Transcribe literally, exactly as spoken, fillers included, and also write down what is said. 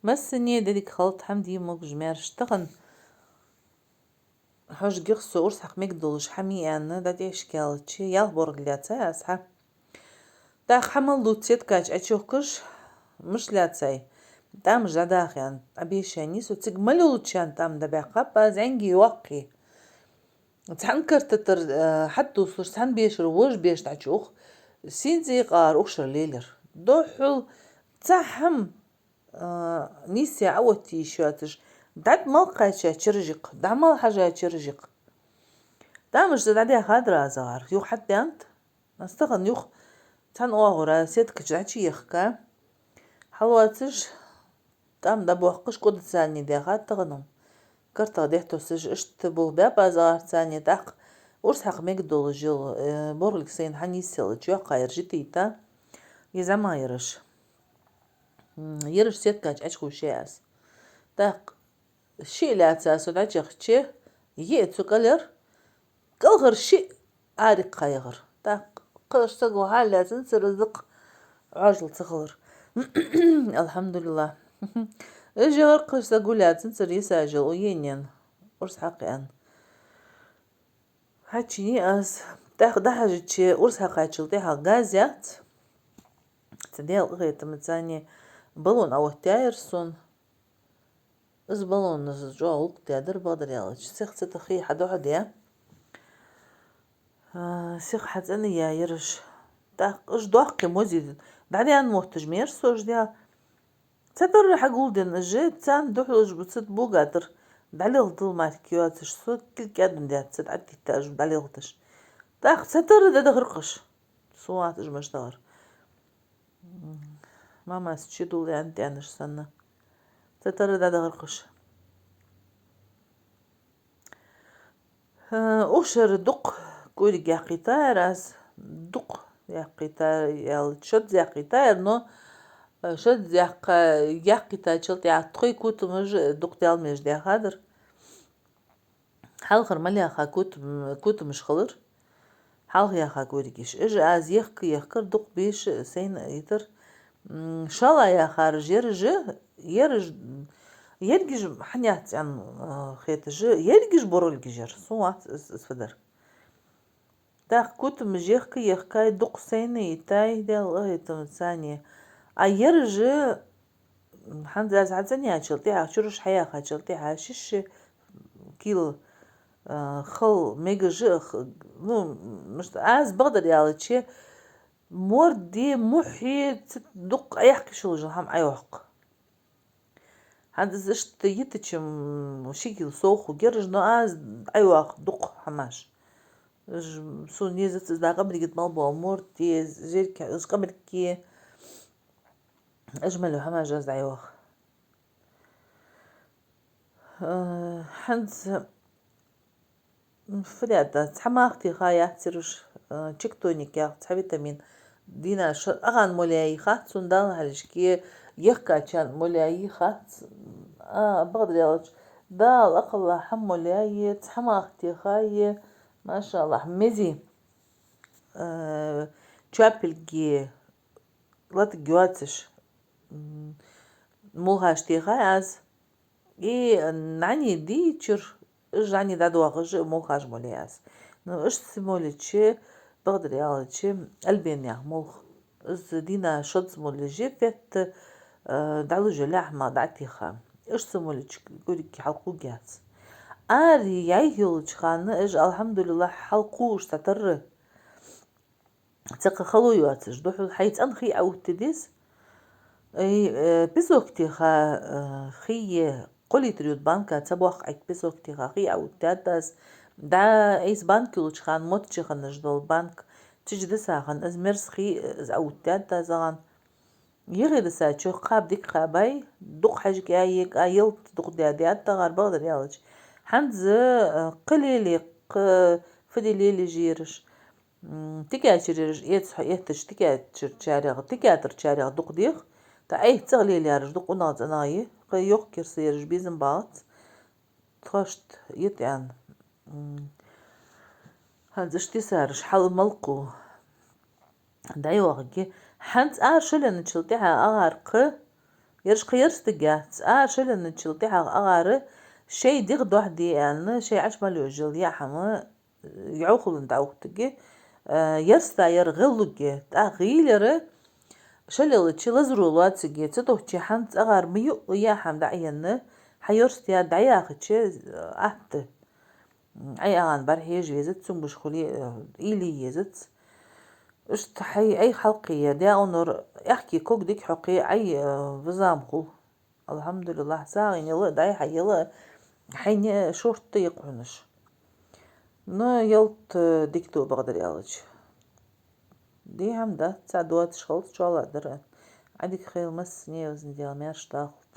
Массане а деррига халт хьамди могаш маьрша тахан. Хьожаргья со урс хьакха мегаргдолаш хьама аьнна, дӀатӀаешкаялча, ялх боргӀа лаьцай аз хьа. ТӀаккха хьа мел лувц сетка чу Ӏочуухкаш, мишта лаьцай, тӀамаш дӀадаха аьнна, Ӏобешаеннай со, цига мел йолча тӀам дӀабаьккхаб аз, зӀамига йоккхий. Цхьан карта тӀара, э, хьатӀадувцалуш, цхьан бешара вож беш дӀачуухаш, сийна цӀийкъара укх шера лелар. Духхьал цхьа хьама, э, нийсса Ӏооттае йиш йоацаш, дӀа мел кхаьча чержикх, дӀа мел хьажа чержикх. ТӀамаш дӀадаьхадар аз агӀар, юха хьатӀадеант. Аз тахан юха цхьан оагӀора сетка чу дӀачуехка. Хьалоацаш, тӀам дӀабоаккхаш, кӀудацани даьхад тахан. КартагӀа дехтосаш иштта болх баьб аз агӀарцани, тӀаккха урс хьакха мегаргдолаш йола, э, боргӀилг сайна хьанийсъелча, йоккхагӀа яр житийта, из зӀамагӀа яраш. М, яраш сетка чу Ӏочуховшай аз. ТӀаккха шиъ лаьца со дӀачуяхача, йиъ цу кӀалера, кӀалхара шиъ аракхаьчар. ТӀаккха кхы саго хьаллаьцанзар из дакъа Ӏоажал ца хилар. Алхьамдулиллахь. Из яхар кхы саго лаьцанзар йисажал у енен. Урс хьакха аьнна. Хьачуеннай аз. ТӀаккха дӀахьежача, урс хьакхаьчачул тӀехьагӀа газ яц. Цу Даьла къахетамцани баллон Ӏооттаяьяр сона. Из баллон из чӀоагӀа гӀулакх даьдар, бакъдар аьлча. Сиха цу тӀа хий хьадохьадаь. А, сиха хьацӀенъяь яраш. ТӀаккха уж доккхий мозий дӀадаьнна мотташ мара со уж даь. Цхьатарра хьагулденна уж, царна духьал уж бу цу тӀа бугатар. ДӀалелхадала мара йоацаш со, кулг кӀаьдам даьд цу тӀа Ӏадитта уж дӀалелхадеш. ТӀаккха цхьатарра дӀадахар-кх уж. Сона вац уж мишта дахар. Мамас чудулла аьнна тӀенаш санна. Цхьатарра дӀадахар-кх уж. Э, укх шера дукха кӀуьйриг яьккхийтаяр аз, дукха яьккхийтаяр, шозза яьккхийтаяр, но, э, шозза яьккха-, яьккхийтачул тӀехьагӀа тхоай котамаш дукха Даьла меж даьхадар. Хьалхара мел яьха котам-, котамаш хилар. Хьалха яьха кӀуьйригаш. Уж аз ехка-ехкар, дукха беша сайна йитар. М, шоллагӀа яьхараш яраш, яраш, ерригаш хьан яц аьнна, э, хеташ, ерригаш боргӀилгаш яр. Сона вац из, из фу дар. ТӀаккха котамаш ехка-ехкай, дукха сайна йитай, Даьла къахетамцани. А яраш, хӀанз аз хьацӀенъяьчул тӀехьагӀа, чураш хьаяьхачул тӀехьагӀа, шишша кила, а, хала мегаш а, х-, ну, мишта, аз бакъдар аьлча, морде, мухье, ц-, дукха Ӏояьккха йиш йолаш йола хӀама Ӏойоаккх. ХӀанз из иштта йитача, м, ши кила совгӀа хургьяр уж, но аз Ӏойоаккх дукха хӀамаш. Уж сона езац из дӀа къамаргга мел бола морде, зеркхе, уж къамаргге. Уж мел йола хӀамаш аз дӀайоаккх. Э, хӀанз фу даьд, цхьа мах теха яц ераш, э, Чиктоник яха цхьа витамин. Дийнахьа шо-, агӀан молла яьй хац сона, Далла хьалхашка, ехкачарна молла яьй хац. А, бакъдар аьлча, Дала акхалла хӀама молла яьй, цхьа мах теха яьй, машаллахь, мези, э, чопилги латаргйоацаш, м, мулхаш техай аз. И нани дийчар, уж нани дӀадоахаш, мулхаш молла яьй аз. Ну, иштта моллача, бакъдар аьлча, Альбен яха мулх. Из дийнахьа шозза моллаш, фетта, э, дӀалуш йола лаьхьма дӀатеха. Иштта моллача кӀуьргга хьалкхувргьяц. Ара яьй йолча хана, уж, алхьамдулиллахь, хьалкхувш цхьатарра. Цхьаккха хало йоацаш, духхьал хьай цӀена хий Ӏоувттаргда из. Ай, э, песок теха, э, хий, кхо литр йода банка цхьа боккха Ӏайк песок теха хий Ӏоувттаргьяц аз. ДӀа айса банка йолча хана, мотт чу хиннаш дола банка, цу чу диса хинна, из мерза хий, э, из Ӏоувттаргьяц аз агӀан. Йихи диса чу кхаба дика кхабай, дукха хьажкӀа яьй, кӀа ялат дукха даьд, даьд тӀагӀар, бакъдар аьлча. ХӀанз, э, кхы лелае, кхы фу де лелаеш я ераш. М, тикачар ераш, эц хьо эттача тикачарчарех, тикаторчарех дукха дех, тӀа айхьа цӀагӀа лелаяраш дукха унахцӀенагӀа я, кхы йоккха кирса ераш безам балац, тхоашта йита аьнна. М, хӀанз иштта йисараш хьал мел кхувл дӀайоахаргья. ХӀанз ара шо ленначул тӀехьагӀа агӀар кхы Ераш кхы ярстаргьяц, а шелленначул тӀехьагӀа агӀара шоай дегӀ дохьаде аьнна, шоай Ӏочу мел йожал яа хӀама йӀовхаллан дӀаухийтаргья, э, ярста яр гӀеллургья, тӀаккха гӀийлера шеллелча лазаро лоацаргья, цудухьа хӀанз агӀара ма юъ яа хӀама дӀа а енна, хьаярстаяь дӀаяхача, э, атта. Ӏай агӀан бӀарахьежа везац, цун гуш хуле, э, уйла е езац. Иштта хьай Ӏай хьалкхеяь, даьонара аьхки ког дика хьокхе, Ӏай, э, вазам хул. АлхьамдулиллахӀ, сагӀийна яла, дӀай-хьай яла, хьайна шортта я кхунаш. Но ялат, э, дика ду бакъдар аьлча. Дий хӀама дац, цхьа доацаш хилац, чола дара. Ӏадика хийла массане а, из неделя маьрша дахалда.